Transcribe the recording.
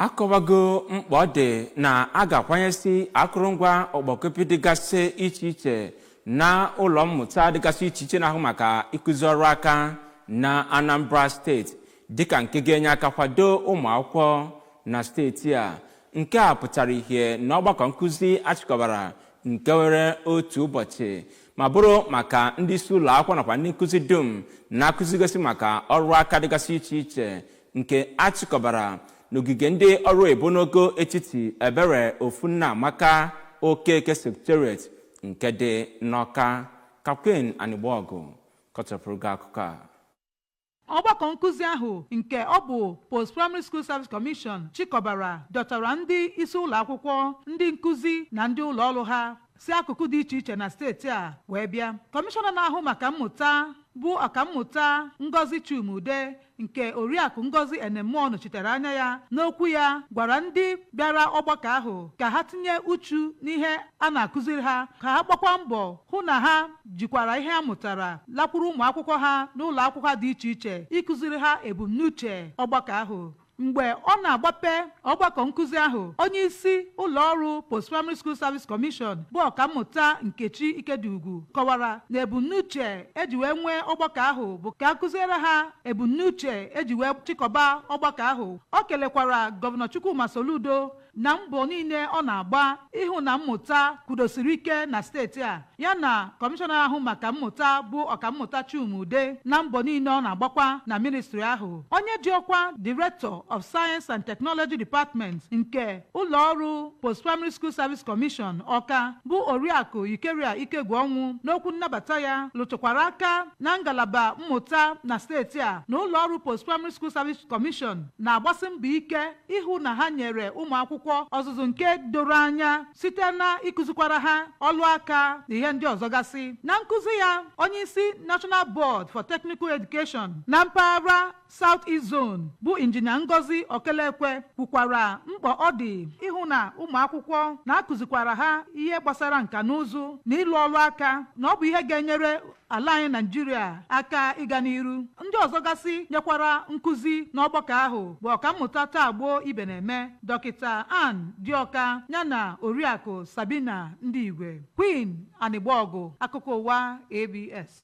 Akọwago mkpa ọ dị na a ga-akwanyesi akụrụngwa ọkpọkọpị dịgasị iche iche na ụlọ mmụta dịgasị iche iche na-ahụ maka ịkụzi ọrụ aka na Anambra Steeti, dịka nke ga-enye aka kwado ụmụ akwụkwọ na steeti a. Nke a pụtara ihe na ọgbakọ nkụzi achịkọbara nke were otu ụbọchị ma bụrụ maka ndị isi ụlọ akwụkwọ nakwa ndị nkụzi dum na-akụzigasị maka ọrụ aka dịgasị iche iche, nke achịkọbara n'ogige ndị ọrụ oyibo n'ogo etiti Ebere Ofunna-Amaka Okeke Secretariat nke dị n'Ọka. Ka Queen Anịgbọgụ kọchapụrụ gị akụkọ a. Ọgbakọ nkụzi ahụ, nke ọ bụ Post Primary School Service Commission chịkọbara, dọtara ndị isi ụlọ akwụkwọ, ndị nkụzi na ndị ụlọ ọrụ ha si akụkụ dị iche iche na steeti a wee bịa. Kọmishọna na-ahụ maka mmụta, bụ Ọkammụta Ngozi Chuma-Udeh, nke Oriakụ Ngozi Enemuo nọchitere anya ya, n'okwu ya gwara ndị bịara ọgbakọ ahụ ka ha tinye uchu n'ihe a na-akụziri ha, ka ha gbakwa mbọ hụ na ha jikwara ihe ha mụtara lakwuru ụmụ akwụkwọ ha n'ụlọ akwụkwọ dị iche iche ịkụziri ha ebumnuche ọgbakọ ahụ. Mgbe ọ na-agbape ọgbakọ nkụzi ahụ, onye isi ụlọọrụ Post Primary School Service Commission, bụ Ọkammụta Nkechi Ikedugwu, kọwara na ebumnuche eji wee nwee ọgbakọ ahụ bụ ka a kụziere ha ebumnuche eji wee chịkọba ọgbakọ ahụ. O kelekwara Gọvanọ Chukwuma Soludo na mbọ niile ọ na-agba ịhụ na mmụta kwudosiri ike na steeti a, ya na kọmishọna ahụ maka mmụta, bụ Ọkammụta Chuma-Udeh, na mbọ niile ọ na-agbakwa na ministri ahụ. Onye ji ọkwa Director of Science and Technology Department nke ụlọọrụ Post Primary School Service Commission Ọka, bụ Oriakụ Ikeria Ikegwuọnwụ, n'okwu nnabata ya lụtụkwara aka na ngalaba mmụta na steeti a na ụlọọrụ Post Primary School Service Commission na-agbasi mbọ ike ịhụ na ha nyere ụmụ akwụkwọ ọzụzụ nke doro anya site na ịkụzikwara ha ọlụ aka na ihe ndị ọzọ gasị. Na nkụzi ya, onye isi National Board for Technical Education na mpaghara South East Zone, bụ Injinia Ngozi Okelekwe, kwukwara mkpa ọ dị ịhụ na ụmụ akwụkwọ na-akụzikwara ha ihe gbasara nka na ụzụ na ịlụ ọrụ aka, na ọ bụ ihe ga-enyere ala anyị Naijiria aka ịga n'iru. Ndị ọzọ gasị nyekwara nkụzi n'ọgbakọ ahụ bụ Ọkammụta Tagbo Ibeneme, Dọkịta Ann Dioka, yana Oriakụ Sabina Ndị Igwe. Queen Anịgbọgụ, akụkọ ụwa ABS.